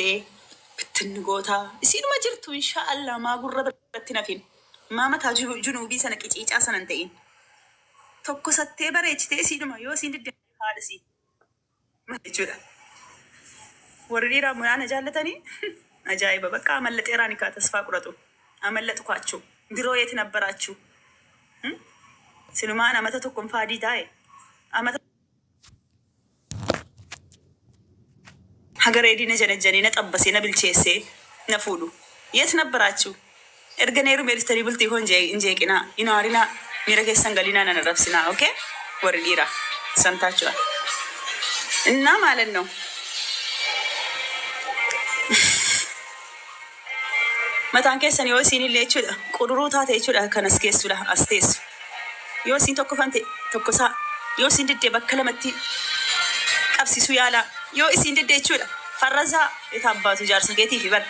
Tokkosattee bittinni gootaa isiinuma jirtu inshaallah maa gurra biratti nafin maa mataa junuubii sana qiciicaa sana hin ta'in. Tokkosattee bareechitee isiinuma yoo isiin didde haadha isii jechuudha. Warri dhiiraa munaana jaallatanii ajaa'iba bakka amallaxeeraan kaa tasfaa quratu amallaxu kaachuu biroo yeeti nabbaraachuu silumaan amata tokkon faadii taa'e amata haga reedii na janajjanee na xabbasee na bilcheessee na fuudhu yeet nabbaraachuu erga neerumee dhuftanii bultii koo hin jeeqinaa hin aarinaa miira keessan galinaa nan arrabsinaa okay warri dhiiraa samtaachuudha innaa maalannoo mataan keessan yoo isiin illee jechuudha qururuu taate jechuudha kan as geessudha as teessu yoo isiin tokko fante tokkosaa yoo isiin diddee bakka lamatti qabsiisuu yaalaa yoo isiin diddee jechuudha farrazaa eta abbaatu jaarsa keetii fi bar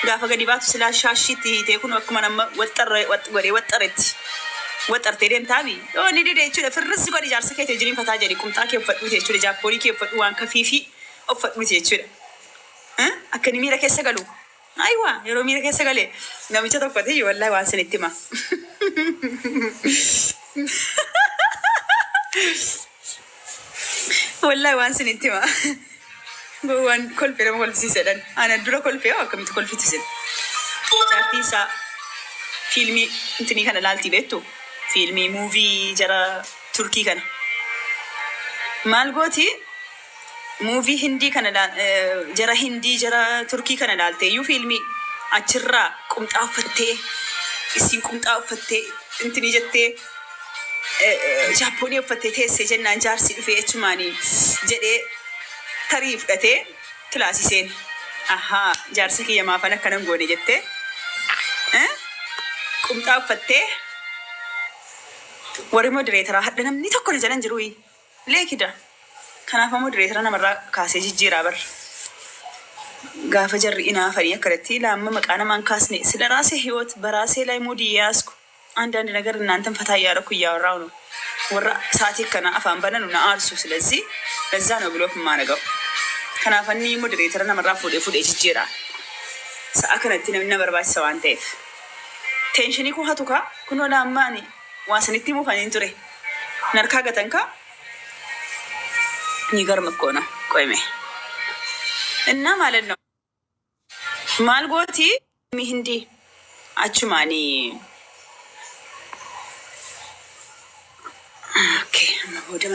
gaafa gadi baatu silaa shaashiitti hiitee kun akkuma nama waxxarre godhee waxxaretti waxxartee deemtaami yoo inni dide jechuudha firrissi godhi jaarsa keetii wajjiniin fataa jedhi qumxaa kee uffadhuuti jechuudha jaappoonii kee uffadhu waan kafiifii uffadhuuti jechuudha. Akka inni miira keessa galu. Ayiwa yeroo miira keessa gale namicha tokko ta'e wallahi waan sinitti hima. Wallahi waan sinitti hima. Gowwaan kolfee nama kolfisiisedhan. Ana dura kolfee hoo akkamitti kolfitu isin. Jaartiin isaa fiilmii intinii kana laaltii beektu? Fiilmii muuvii jara Turkii kana. Maal gooti? Muuvii Hindii kana jara Hindii jara Turkii kana laaltee iyyuu fiilmii achirraa qumxaa uffattee isiin qumxaa uffattee intinii jettee jaappoonii uffattee teessee jennaan jaarsi dhufee achumaanii jedhee tarii fudhatee kilaasii seene. Ahaa jaarsa kiyya maafan akkana hin goone jettee qumxaa uffattee warri modireetaraa hadha namni tokko na jalan jiruyi. Leekida. Kanaaf ammoo direetara namarraa kaasee jijjiiraa bar. Gaafa jarri inaafanii akkanatti laamma maqaa namaan kaasne ስለ ራሴ ህይወት በራሴ ላይ ሙድ እየያዝኩ አንዳንድ ነገር እናንተን ፈታ እያደረኩ እያወራሁ ነው። warra sa'aatii akkanaa afaan bananu na aarsu ስለዚህ ለዛ ነው ብሎክ የማደርገው። Kanaaf inni modereetara namarraa fuudhee fuudhee jijjiira. Sa'a kanatti namni na barbaachisa waan ta'eef. Teenshinii kun hatu kaa kunoo laammaani waan sanitti himuuf ani hin ture. Narkaa gatan kaa የሚገርም እኮ ነው። ቆይሜ እና ማለት ነው maal gooti hindi achumaanii okay amma booda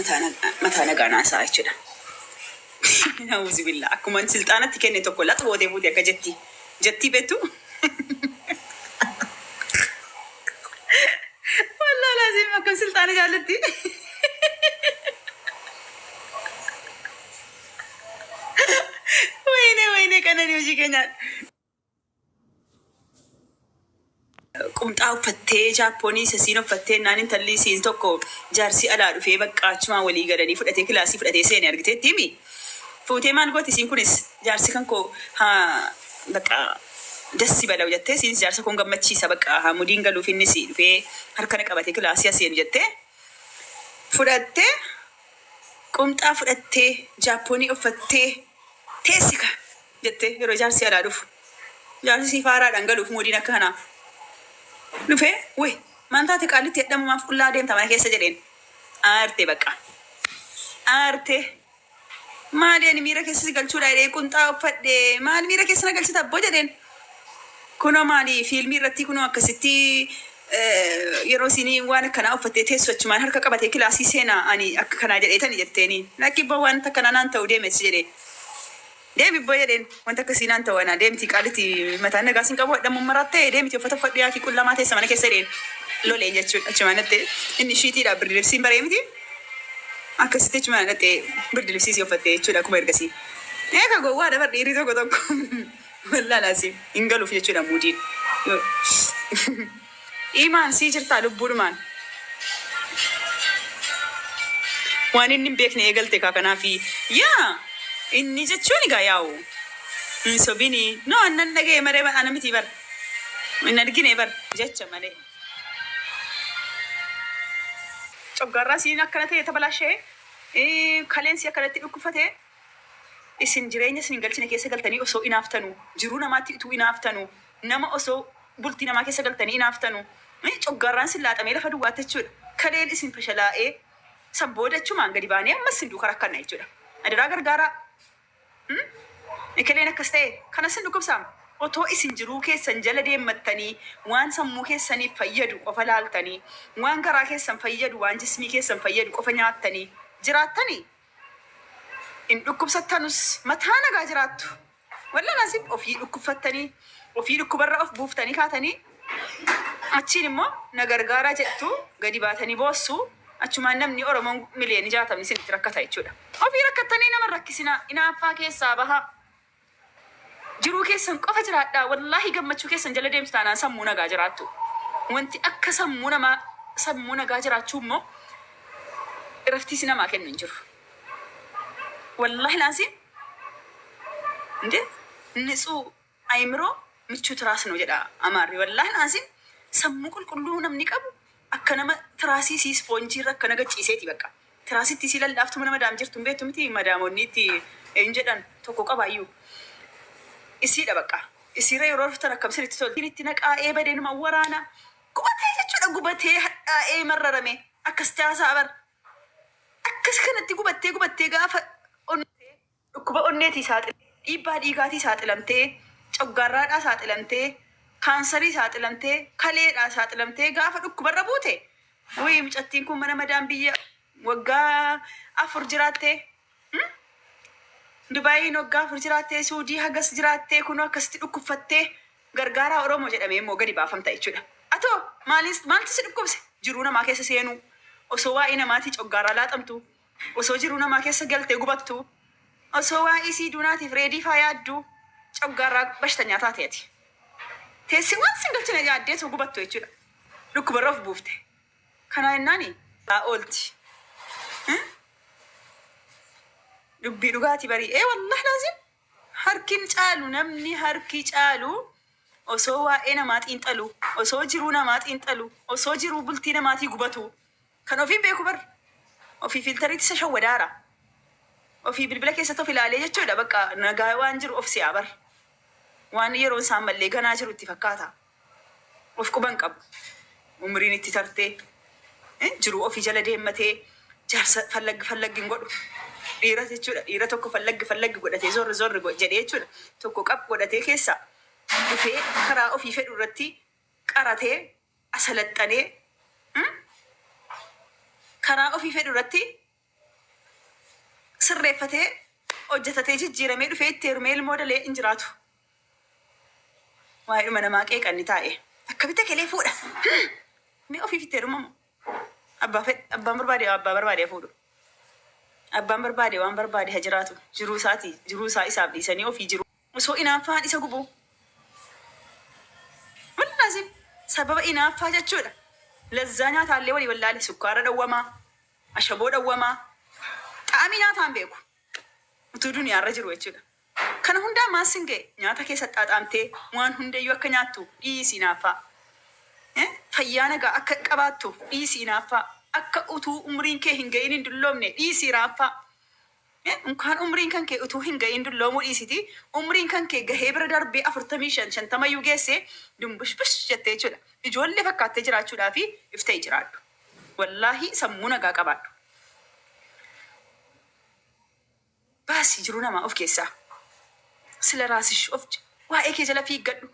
mataa nagaa naasaa jechuudha. Nauzu billah akkuma silxaanatti kenne tokko laxa gootee fuute akka jetti jettii beektu. Wallaahi laazim akkam silxaana jaallatti. Wayne wayne qananii hojii keenyaa. Qumxaa uffattee jaappoonii isa siin uffattee naan intalli isiin tokko jaarsi alaa dhufee bakka achumaan walii galanii fudhatee kilaasii fudhatee seene argiteetti himi. Fuutee maal gooti isiin kunis jaarsi kan koo haa bakka dassi balaw jettee isiinis jaarsa koon gammachiisa bakka haa mudiin galuuf innis dhufee harka na qabatee kilaasii aseenu jettee fudhattee qumxaa fudhattee jaappoonii uffattee teessika jettee yeroo jaarsi alaa dhufu. Jaarsi si faaraadhaan galuuf mudiin akka kanaa. Dhufee wee maal taate qaalitti jedhamu maaf qullaa deemta mana keessa jedheen. Aarte bakka. Aarte. Maali ani miira keessa si galchuudha jedhee qumxaa uffadhee maali miira keessa na galchita abboo jedheen. Kunoo maali fiilmii irratti kunoo akkasitti yeroo isin waan akkanaa uffattee teessu achumaan harka qabatee kilaasii seenaa ani akka kanaa jedheetani jetteeni. Lakki ibboo wanta akkanaa naan ta'u deemesi jedhee. Deemi ibboo jedheen wanta akkasii naan ta'u anaa deemti qaalitti mataan nagaa sin qabu hadhamuun marattee deemti uffata uffadhu yaakii qullamaa teessa mana keessa jedheen. Loleen jechuudha achumaan dhattee inni shiitiidha birdi libsiin baree miti. Akkasitti achumaan dhattee birdi libsii si uffattee jechuudha akkuma ergasii. Eega gowwaadha bar dhiirri tokko tokko. Wallaalaasi hin galuuf jechuudha muudiin. Imaan sii jirtaa lubbuudhumaan. Waan inni hin beekne eegalte kaa kanaafi yaa inni jechuun egaa yaa'u hin sobini no annan dhaga'e maree ana miti bar hin argine bar jecha malee. Coggaarraa siin akkana ta'e tabalaashee kaleensi akkanatti dhukkufate Isin jireenya isin hin galchine keessa galtanii osoo inaaftanu, jiruu namaatti utuu inaaftanu, nama osoo bultii namaa keessa galtanii inaaftanu, coggaarraan sin laaxamee lafa duwwaatti jechuudha. Kaleen isin fashalaa'ee san booda achumaan gadi baanee ammas sin duukaa rakkanna jechuudha. Adaraa gargaaraa. Ekeleen akkas ta'e kana sin dhukkubsaam. Otoo isin jiruu keessan jala deemmattanii waan sammuu keessaniif fayyadu qofa laaltanii, waan garaa keessan fayyadu, waan jismii keessan fayyadu qofa nyaattanii jiraattanii hin dhukkubsattanus mataa nagaa jiraattu. Wallah laazim ofii dhukkubfattanii, ofii dhukkubarra of buuftanii kaatanii, achiin immoo na gargaaraa jettu, gadi baatanii boossu, achumaan namni Oromoon miliyoonii 60 isinitti rakkata jechuudha. Ofii rakkattanii nama hin rakkisinaa, inaaffaa keessaa bahaa. Jiruu keessan qofa jiraadhaa, wallaahi gammachuu keessan jala deemtu taanaan sammuu nagaa jiraattu. Wanti akka sammuu namaa sammuu nagaa jiraachuu immoo iraftiisi namaa kennu hin jiru. Wallaahi laansiin እንዴ ንጹህ አይምሮ ምቹ ትራስ ነው jedha Amaarri. Wallaahi laansiin sammuu qulqulluu namni qabu akka nama tiraasii sii ispoonjii irra akka naga ciiseeti bakka. Tiraasitti sii lallaaftu mana madaam jirtu hin beektu miti, madaamonni itti hin jedhan tokko qabaayyuu. Isiidha bakka. Isiirra yeroo dhuftan akkam sirriitti tolti. Itti naqaa'ee badee numa waraana. Gubatee jechuudha, gubatee hadhaa'ee marrarame. Akkas taasaa bar. Akkas kanatti gubattee gubattee gaafa onnee dhukkuba onneetii saaxilamtee, dhiibbaa dhiigaatii saaxilamtee, coggaarraadhaa saaxilamtee, kaansarii saaxilamtee, kaleedhaa saaxilamtee gaafa dhukkubarra buute, wuyi mucattiin kun mana madaan biyya waggaa 4 jiraattee, Dubaayiin waggaa 4 jiraattee, Suudii hagas jiraattee, kunoo akkasitti dhukkubfattee, gargaaraa Oromoo jedhamee immoo gadi baafamta jechuudha. Atoo maaliin maaltu si dhukkubse? Jiruu namaa keessa seenuu, osoo waa'ee namaatii coggaarraa laaxamtu, osoo jiruu namaa keessa galtee gubattu, osoo waa'ee sii duunaatiif reedii faa yaaddu, coggaarraa bashtanyaa taate ati. Teessee waan sin galchine yaaddeetu gubattu jechuudha. Dhukkubarra of buufte. Kanaa jennaani haa oolti. Dubbii dhugaatii barii. Ee wallahi laazim harkin caalu, namni harki caalu osoo waa'ee namaa xiinxalu, osoo jiruu namaa xiinxalu, osoo jiruu bultii namaatii gubatu, kan ofiin beeku bar ofii filtariitti isa shawwadaara. Ofii bilbila keessatti of ilaalee jechuudha, bakka nagaa waan jiru of si'aa bar. Waan yeroon isaan mallee ganaa jiru itti fakkaata. Of quban qabu. Umriin itti tartee jiruu ofii jala deemmatee jaarsa fallaggi fallaggi hin godhu. Dhiira jechuudha. Dhiira tokko fallaggi fallaggi godhatee zorri zorri jedhee jechuudha. Tokko qab godhatee keessa dhufee karaa ofii fedhu irratti qaratee asalaxxanee karaa ofii fedhu irratti sirreeffatee hojjetatee jijjiiramee dhufee itti heerumee ilmoo dalee hin jiraatu. Waa'eedhuma namaa qeeqanni taa'e. Akkamitti kelee fuudha? Mee ofiif itti heerumamu? Abbaa fedhe, abbaan barbaade abbaa barbaade haa fuudhu. Abbaan barbaade waan barbaade haa jiraatu. Jiruu isaati, jiruu isaa isaaf dhiisanii ofii jiru. Osoo inaaffaan isa gubu. Wallaahi sababa inaaffaa jechuudha. Lazzaa nyaataallee walii wallaale, sukkaara dhawwamaa, ashaboo dhawwamaa, xaa'amii nyaataan beeku. Utuu duniyaarra jiru jechuudha. Kana hundaa maal sin ga'e? Nyaata keessa xaaxaamtee waan hundayyuu akka nyaattu dhiisi inaaffaa. Fayyaa nagaa akka qabaattuuf dhiisi inaaffaa. Akka utuu umriin kee hin ga'in hin dulloomne dhiisi inaaffaa. Unkaan umriin kan kee utuu hin ga'in dulloomuu dhiisiti, umriin kan kee gahee bira darbee 45, 50 iyyuu geesse dumbushbush jettee jechuudha. Ijoollee fakkaattee jiraachuudhaa fi iftee jiraadhu. Wallaahi sammuu nagaa qabaadhu. Baasii jiruu namaa of keessaa. Sila raasish of waa'ee kee jala fiiggadhu.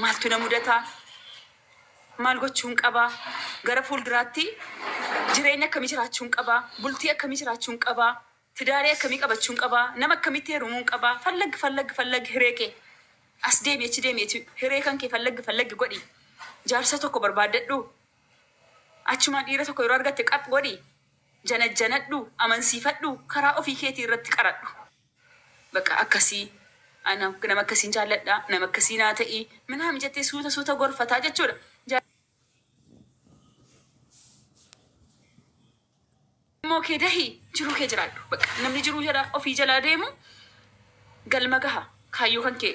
Maaltu na mudataa? Maal gochuun qabaa? Gara fuulduraatti jireenya akkamii jiraachuun qabaa? Bultii akkamii jiraachuun qabaa? Tidaarii akkamii qabachuun qabaa? Nama akkamitti heerumuun qabaa? Fallaggi fallaggi fallaggi hiree kee. As deemi, achi deemi, hiree kan kee fallaggi fallaggi godhi. Jaarsa tokko barbaaddadhu. Achumaan dhiira tokko yeroo argatte qap godhi. Janajjanadhu, amansiifadhu, karaa ofii keetii irratti qaradhu. Bakka akkasii ana nama akkasiin jaalladha, nama akkasii naa ta'i, minaa jettee suuta suuta gorfataa jechuudha. Immoo kee dahi, jiruu kee jiraadhu. Bakka namni jiruu jala ofii jalaa deemu galma gaha. Kaayyoo kan kee